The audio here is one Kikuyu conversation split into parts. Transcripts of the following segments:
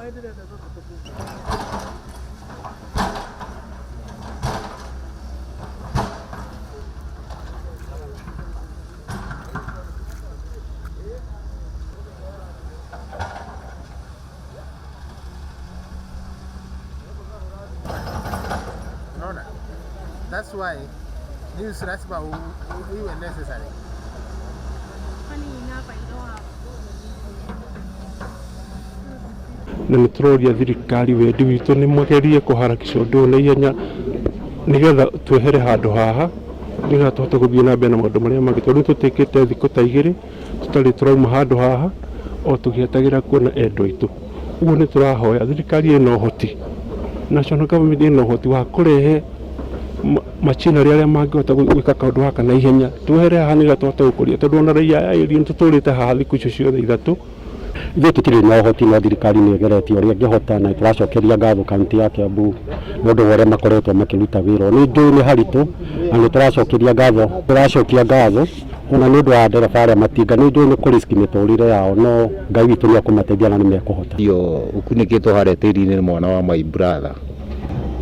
Unaona? That's why news lazima iwe necessary. Funny enough, I don't have. Na nĩ tũroria thirikari, wendi witũ nĩ magerie kũharakisha ũndũ ũyũ na ihenya, nĩgetha twehere handũ haha, nĩgetha tũhote gũthiĩ na mbere na maũndũ marĩa mangĩ, tondũ nĩ tũtĩkĩte thikũ ta 2 tũtarĩ tũrauma handũ haha, o tũgĩetagĩra kuona endwa aitũ. Ũguo nĩ tũrahoya thirikari ĩna ũhoti, national government ĩna ũhoti wa kũrehe machinery arĩa mangĩhota gwĩka kaũndũ gaka na ihenya, twehere haha nĩgetha tũhote gũkũria, tondũ ona raia aya nĩ tũtũrĩte haha thikũ icio ciothe 3. Ithuĩ tũtirĩ na ũhoti, no thirikari nĩ ĩgeretie ũrĩa ĩngĩhota, na tũracokeria ngatho kaunti ya Kiambu nĩ ũndũ wa ũrĩa makoretwo makĩruta wĩra. Nĩ njũĩ nĩ haritũ, na nĩ tũracokeria ngatho, tũracokia ngatho ona nĩ ũndũ wa ndereba arĩa matinga. Nĩ njũĩ nĩ kũriski mĩtũrĩre yao, no Ngai witũ nĩ ekũmateithia na nĩ mekũhota. Iyo ũkunĩkĩtwo harĩa tĩri-inĩ nĩ mwana wa my brother,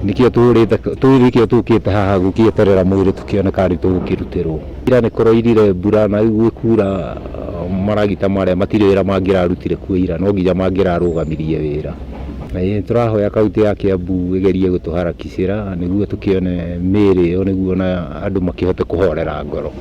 nĩkĩo tũrĩte, nĩkĩo tũkĩte haha gũkĩeterera mwĩrĩ tũkĩone kana nĩ tũgũkĩrutĩrwo. Ira nĩ kũroirire mbura, na rĩu gwĩkura maragita marĩa matirĩ wĩra mangĩrarutire kuo ira, no nginya mangĩrarũgamirie wĩra. Na ĩ tũrahoya kaunti ya Kiambu ĩgerie gũtũharakicĩra nĩguo tũkĩone mĩĩrĩ ĩyo, nĩguo ona andũ makĩhote kũhorera ngoro.